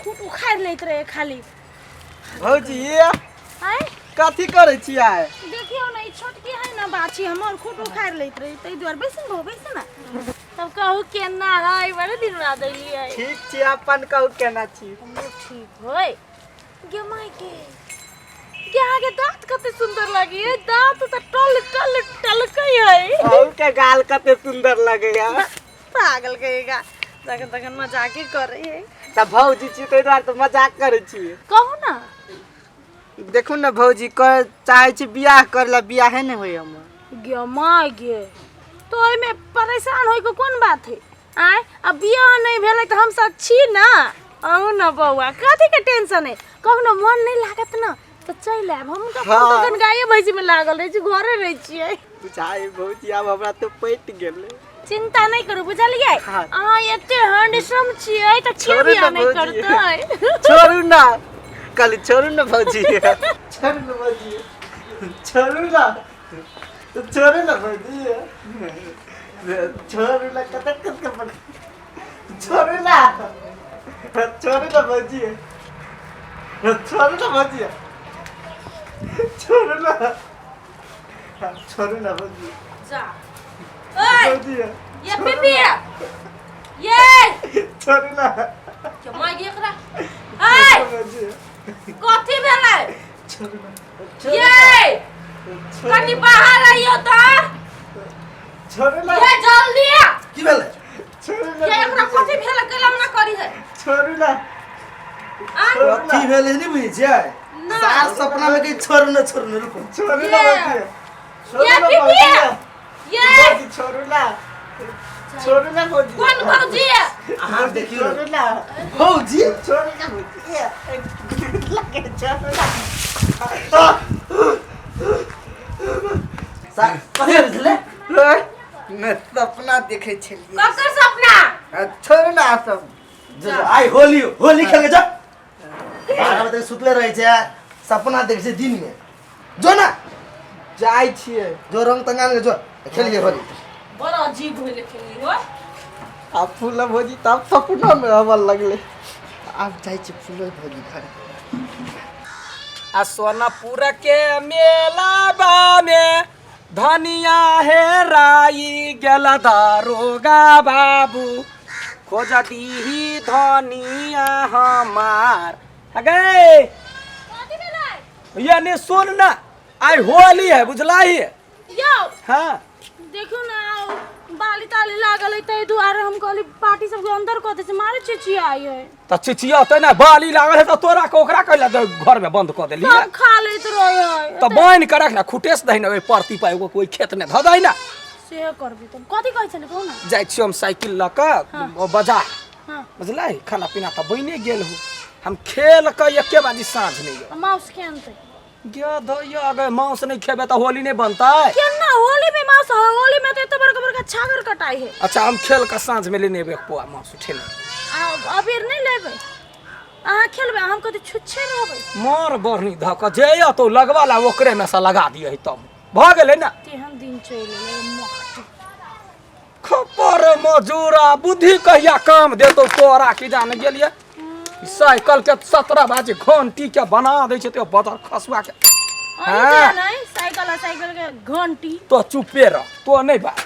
खूब उखाड़ि लैत रहे खाली। भौजी, आँय? कथी करै छियै? देखियौ ने, ई छोटकी है ने बाछी हमर, खूब उखाड़ि लैत रहे, ताहि दुआरे। बैसू ने बौआ, बैसू ने। तब कहू, केना है? बड़े दिन बाद एलियै। ठीक छी, अपन कहू, केना छी? हमरो ठीक होय। गे माय के गे, अहाँके दाँत कते सुंदर लगी है। दाँत तऽ टल टल टलकै है। अहूँ के गाल कते सुंदर लगैया। पागल कहेगा, तखन तखन मजाके करे है। तऽ भौजी छी, ताहि दुआरे तऽ मजाक करै छी। कहू ने। देखू ने भौजी, कर चाहै छी बियाह करे ला, बियाहे नहि होय हमर। गे माय गे, तो ओहिमे परेशान होइके कोन बात है? आँय, आ बियाह नहि भेलै तऽ हमसब छी ने। अहूँ ने बौआ, कथीके टेंशन है? कहू ने, मन नहि लागत ने तऽ चलि आयब। हम तऽ तखन गाये भैंसीमे लागल रहै छी, घरे रहै छियै। बुझाइ भौजी, आब हमरा तऽ पटि गेलै। चिंता नहि करू, बुझलियै? हाँ। अहाँ एते हैंडसम छियै तऽ के छोड़ू बियाह ने नहि भौजी। करतै? छोड़ू ना, कहली छोड़ू ने भौजी, छोड़ू ने भौजी, छोड़ू ना, छोड़ू ने भौजी, छोड़ू ना। कतक कतक पकड़, छोड़ू ना, छोड़ू ना भौजी, छोड़ू ना भौजी, छोड़ू ना, छोड़ू ना भौजी। जा ओए। भौजी। ये पीपी ये। छोड़ू ना। के माय गे एकरा, ए। भौजी। कथी भेलै? छोड़ू ना, छोड़ू। ये। छोड़ू। कनी बाहर आइयो तऽ। छोड़ू ना। ये, जल्दी आ। की भेलै? छोड़ू ना। ये, एकरा कथी भेलै? कैला मना करी है? छोड़ू ना। आ। कथी भेलै नहि बुझै छियै? ना। सार सपना में कही छोड़ू ना, छोड़ू ना, रुको। छोड़ू ना ये। भौजी, छोड़ू ये ना पीपी। भौजी। ये। भौजी, छोड़ू ना, छोड़ू ना भौजी। कोन भौजी? अहाँ देखियौ। छोड़ू ना। भौजी। छोड़ू ना भौजी, ये, लगे, छोड़ू ना। सार कथी भेल छलै? मैं सपना देखे छलियै। ककर सपना? छोड़ू ना सब। जो, जो, आइ होली, होली खेल के जा। 12 बजे सुतले रहै छै, सपना देखै छै दिन में। जो ना। जाइ छियै। जो, रंग तंग के जो, खेलिए होली। बड़ा अजीब होइले खेली हो। आ फूल भौजी तब सपना में आबऽ लगलै। आब जाइ छी फूल भौजी घर। आ सोनापुर के मेलाबा में धनिया हे राई गेल, दारोगा बाबू खोज दीही धनिया हमार। अगे। कथी भेलै? ये नहीं, सुन ना, आइ होली है, बुझला ही? यौ। हाँ। देखियौ ने, आउ बाली ताली लागल है, ताहि दुआरे हम कहली पार्टी सबके अंदर कऽ दै छै, मारे चिचियाइ है। तऽ चिचियते ने, बाली लागल है तऽ तोरा के ओकरा कैला घर में बंद कऽ देलियै? सब खा लैत रहे है। तऽ बान्हि के रख ना, खुटेस दही ने ओहि परती पर, एगो कोई खेत में धऽ दही ना। से करबै। तब कथी कहै छलै, कहू ने। जाइ छियै हम साइकिल लऽ कऽ ओ बाजार। हाँ। बुझलै, खाना पीना तऽ बनिए गेल हो। हम खेल कऽ एके बाजी साँझ में यौ। आ माउस के अनतै? गे दैया, अगर मांस नहीं खेबे तऽ होली नहीं बनतै। केना होली में माउस? होली में तो एते बड़का बड़का छागर कटाई है। अच्छा, हम खेल कऽ साँझ में लेने एबै एक पौआ मांस उठेने। आ अबीर नहि लेबै? अहाँ खेलबै, हम कथी छुच्छे रहबै? मार बढ़नी धऽ कऽ जे अतौ लगवा ला, ओकरे में से लगा दिअ, तब भऽ गेलै ने। तेहन दिन चलि एलै माटी। खपर मजूरा, बुद्धि कहिया काम देतौ तोरा की जाने गेलियै। ई साइकिल के 17 बाजे घंटी के बना दै छै, तो बदर खसुआ के। अहीं नहि साइकिल आ साइकिल के घंटी। तो चुपे रह, तो नहीं बाज।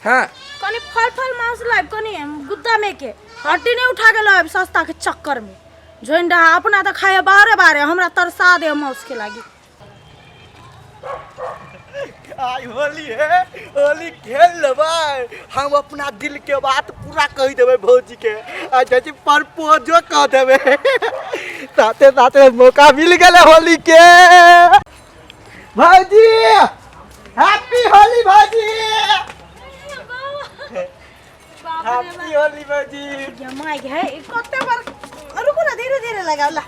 हाँ। कनी फल फल मांस लाइब, कनी गुद्दा में के हड्डी नहीं उठा के लाइब। सस्ता के चक्कर में झोंडा अपना तो खाए बाहरे बाहरे, हमरा तरसा दे मांस के लागी। आई होली है, होली खेल लेबै। हम अपना दिल के बात पूरा कहि देबै भौजी के, आ चाची प्रपोजो कह देबै साथे साथे। मौका मिल गेलै होली के। भौजी, हैप्पी होली भौजी, हैप्पी होली भौजी। माय है, कते बार, रुकू ना, धीरे धीरे लगाओ ला।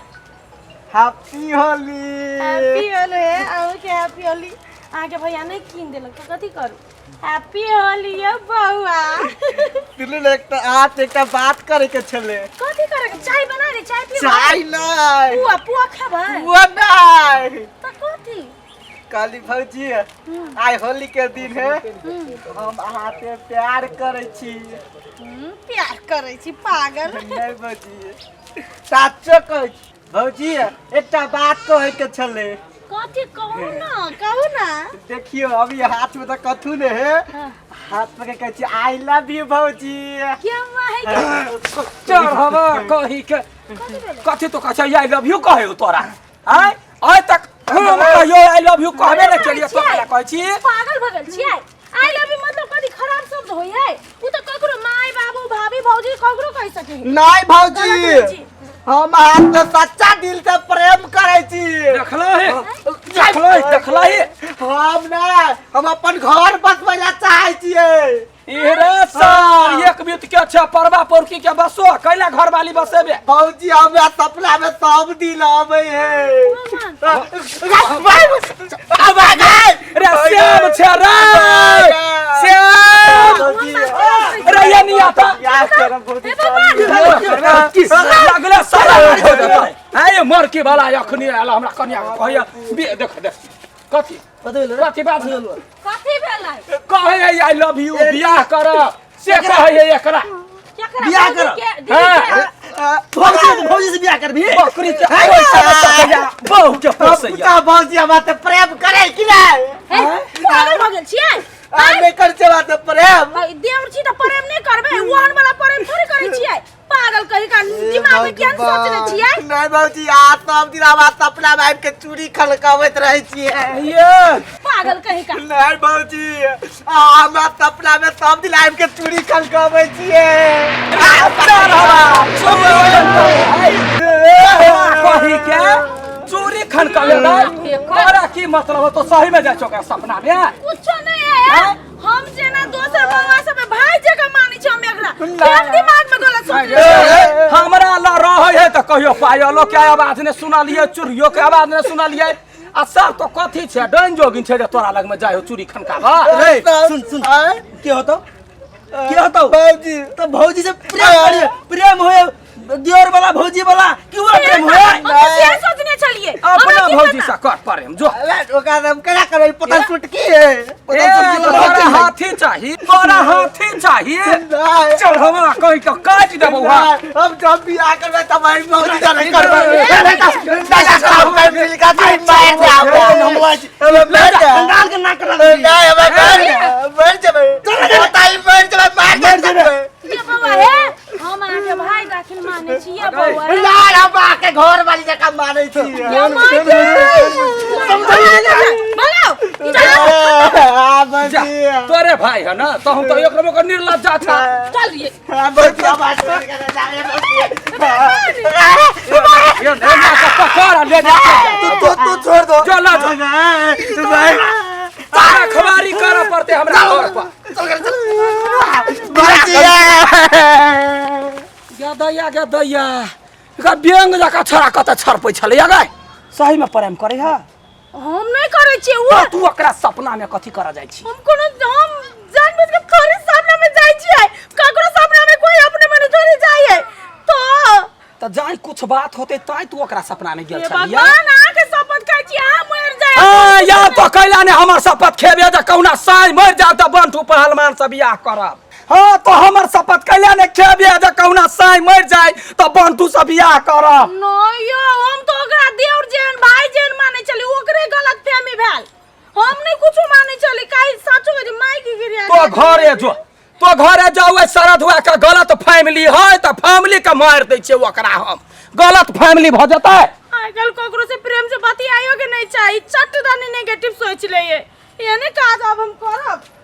हैप्पी होली। हैप्पी होली है अहूँ के, हैप्पी होली। अहाँके भैया नहि कीन देलक तऽ कथी करू? हैप्पी होली यौ बौआ। सुनू ने, एकटा आज एकटा बात करे के छलै। कथी करे के? चाय बना दे, चाय पीबै? चाय नहि। पुआ, पुआ खेबै? पुआ नहि। तऽ कथी? कहली भौजी, आइ होली के दिन है, हम अहाँ से प्यार करै छी। प्यार करै छी पागल। नहि भौजी, साचो कहै छी भौजी, एकटा बात कहै के छलै। कथी? कहू ना, कहू ना। देखियो, अभी हाथ में तऽ कथू ने है। हाथ में के कहै छी I love you भौजी। क्या माहे के? चल हवा कही के। कथी भेलै? कथी तो कहै छै? I love you कहै हो तोरा? आय आइ तक हम कहियो I love you कहबे नहि केलियै, तो कहिया कहै छी? पागल भऽ गेल छियै? I love you मतलब कथी खराब शब्द होइ है? उ तऽ ककरो माय बाबू भाभी भौजी ककरो कहि सकै है। नहीं गलत भौजी, होइ छी। हम अहाँ से सच्चा दिल से प्रेम करै छी। देखलो हे, देखलो हे, देखलो हे। हम नहीं, हम अपन घर बसबै ला चाहै छियै। ई रे सर, एक बीत के छै, परबा पौरकी के बसो कैला घर वाली बसेबे? भौजी, हमरा सपना में सब दिन आबै है। रे श्याम छै रे, श्याम रे, ये नहीं आता। लगले साला हो जेतै। आय मरकी वाला अखनी आयल हमरा कनिया के कहैया देख देख, कथी? कथी भेलो रे? कथी बात? कथी भेलै? कहै है I love you, बियाह कर से कहै है एकरा। केकरा? बियाह भौजी करब। के- दीदी हाँ। के? भौजी, भौजी से बियाह करबी? बकरी के पैसा में सकैया, बहू के पोसैया। भौजी, हमरा से प्रेम करे कि नहीं? हे, पागल भऽ गेल छियै? आ नहीं कर छै हमरा से प्रेम? भाई, देवर छी तऽ प्रेम नहि करबै? ओहन वाला प्रेम थोड़ी करै छियै। पागल कही का, दिमाग में केहन सोचने छियै? नहीं भौजी, आ सब दिन हमरा सपना में आबि के चूड़ी खलकाबैत रहै छियै। ये पागल कही का। नहीं भौजी, आ हमरा सपना में सब दिन आबि के चूड़ी खलकाबै छियै। कही के चूड़ी खनकावे तोरा की मतलब हो? तो सही में जाइ छौ ओकरा सपना में? कुछो नहीं है। हम जेना दोसर बउआ सब भाई जगह मानै छी हम एकरा, केहन दिमाग में गलत सोच ए, हमरा ल रहै है तऽ कहियो पायलो के आवाज नहि सुनलियै, चूड़ियो के आवाज नहि सुनलियै। आ सर तो कथी छै, डाइन जोगिन छै जे तोरा लग में जाइ हो चूड़ी खनकाबऽ? रे सुन सुन, के होतो, के होतो? भौजी। तो भौजी से प्रेम करिए, प्रेम होए दियोर वाला, भौजी वाला क्यों प्रेम होए? हम तऽ से सोचने छलियै। अपना हमरा की भौजी पता? से कर प्रेम जो। अरे, ओकरा हम केना करबै? पता सुटकी है। ए, तोरा हाथी चाही, तोरा हाथी चाही। नहीं। चल, हमरा कहि के काटि देबौ। हा। हम जब बियाह करबै तब हम भौजी से नहीं करबै। कंगाल के नाक करा देबी। मर जेबै। ये बउआ हे, हम अहाँके भाई दाखिल मानै छी ये बउआ हे। घर वाली जकाँ मानै छी। ये माय के। भगाओ, ई तऽ जा, तोरे भाई है ना, तो हम तो एक नंबर के निर्लज्जा था। चल ये। ये ले जा के पकड़ आ ले जा। तू तू छोड़ दो। चल जा, तारा खबारी करऽ पड़ते हमरा घर पर। गे दैया, गे दैया, एकरा बेंग जकाँ छोड़ा कतऽ छड़पै छलै गै? सही में प्रेम करै है? हम नहि करै छियै ओ। तो तू ओकरा सपना में कथी करऽ जाइ छी? हम कोनो, हम जानबूझ के थोड़ी सपना में जाइ छियै। ककरो सपना में कोई अपने मने थोड़ी जाइ है तो। तऽ जाय कुछ बात होते ताई तू ओकरा सपना में गेल हे छलियै। भगवान, अहाँके शपथ खाइ छी, अहाँ मरि जाय। आ, या तो कैला ने हमर शपथ खेबे जे कहुना साँझ मरि जाब तऽ बंठू पहलवान से बियाह करब। हाँ, तो हमर शपथ कैला ने खेबे जे कहुना साँझ मरि जाय तऽ बंठू से बियाह करब? नहीं यौ, हम तो ओकरा देवर जेहन भाई जेहन मानै छली, ओकरे गलत फहमी भेल। हम नहीं कुछो मानै छली। काहे साचो के माय की गिरिया। तो घरे जो, तो घरे जाओ। शरद हुआ के गलत फैमिली है तऽ फैमिली के मारि दै छियै ओकरा हम, गलत फैमिली भऽ जेतै। आजकल ककरो से प्रेम से बतियाइयो के नहीं चाही, चट दनी नेगेटिव सोच ले। एहने काज अब हम करब।